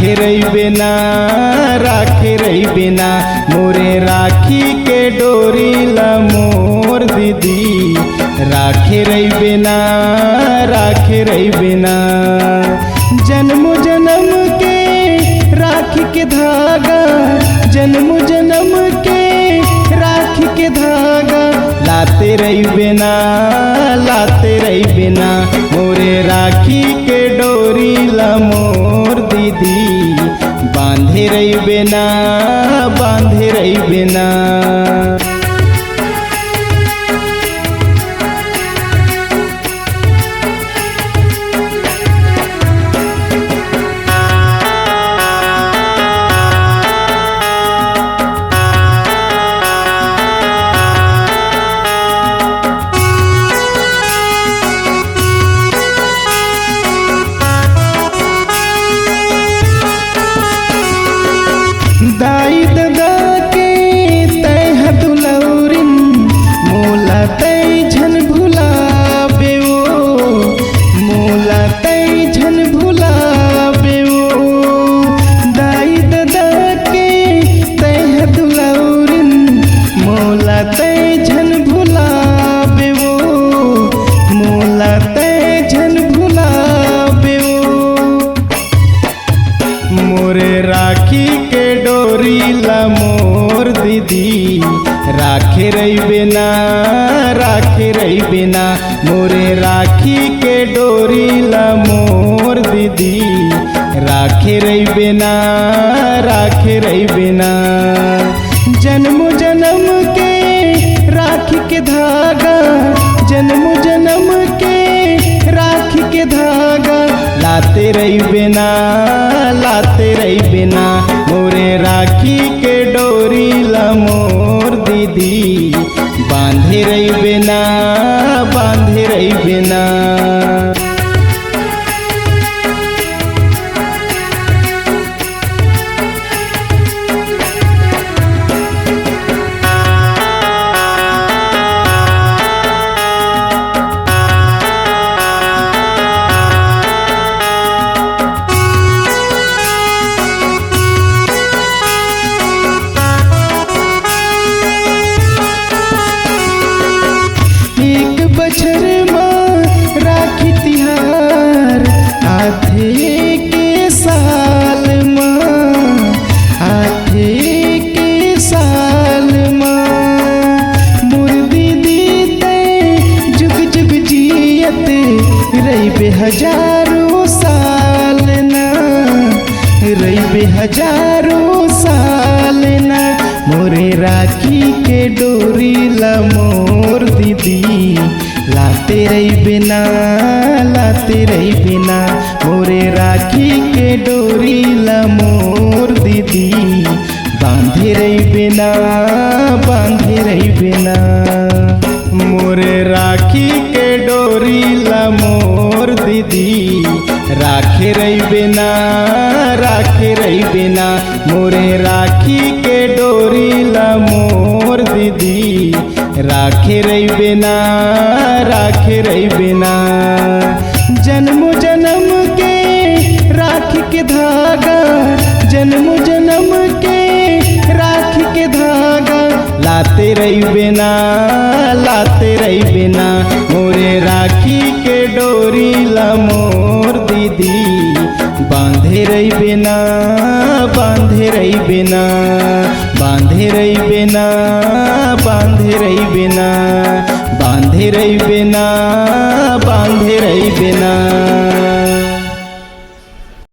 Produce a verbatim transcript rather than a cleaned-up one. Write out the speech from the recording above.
रहिबे ना, राखे रहिबे ना, मोरे राखी के डोरी ला मोर दीदी। राखे रहिबे ना, राखे रहिबे ना, जन्म जन्म के राखी के धागा, जन्म जन्म के राखी के धागा, लाते रहिबे ना, लाते रहिबे ना, मोरे राखी के डोरी ला मोर दीदी। बांधे रहिबे ना, बांधे रहिबे ना। दाई ददा के तैं ह दुलौरिन, मोला तैं झन भुलाबे ओ, मोला तैं झन भुलाबे ओ। दाई ददा के तैं ह दुलौरिन, मोला तैं झन भुलाबे ओ, मोला तैं झन भुलाबे ओ। मोरे राखी के डोरी ला मोर दीदी, राखे रहिबे ना, राखे रहिबे ना, मोरे राखी के डोरी ला मोर दीदी, राखे रहिबे ना, राखे रहिबे ना। जन्म जन्म के राखी के धागा, जन्म जन्म के राखी के धागा, लाते रहिबे ना, लाते रहिबे ना, मोरे राखी के डोरी ला मोर दीदी। बांधे रहिबे ना, बांधे रहिबे ना। एक बछर म राखी तिहार आथे, के साल म आथे, के साल म। मोर दीदी तैं जुग जुग जियत रहिबे हजारों साल ना, रहिबे हजारों साल ना। मोरे राखी के डोरी ला मोर दीदी, लाते रहिबे ना, लाते रहिबे ना, मोरे राखी के डोरी ला मोर दीदी। बांधे रहिबे ना, बांधे रहिबे ना, मोरे राखी के डोरी ला मोर दीदी। राखे रहिबे ना, राखे रहिबे ना, मोरे राखी के डोरी ला मोर दीदी। राखे रहिबे ना, राखे रहिबे ना। जन्म जन्म के राखी के धागा, जन्म जन्म के राखी के धागा, लाते रहिबे ना, लाते रहिबे ना, मोरे राखी के डोरी ला मोर दीदी। बांधे रहिबे ना, बांधे रहिबे ना, बांधे रहिबे ना, बांधे रहिबे ना, बांधे रहिबे ना, बांधे रहिबे ना।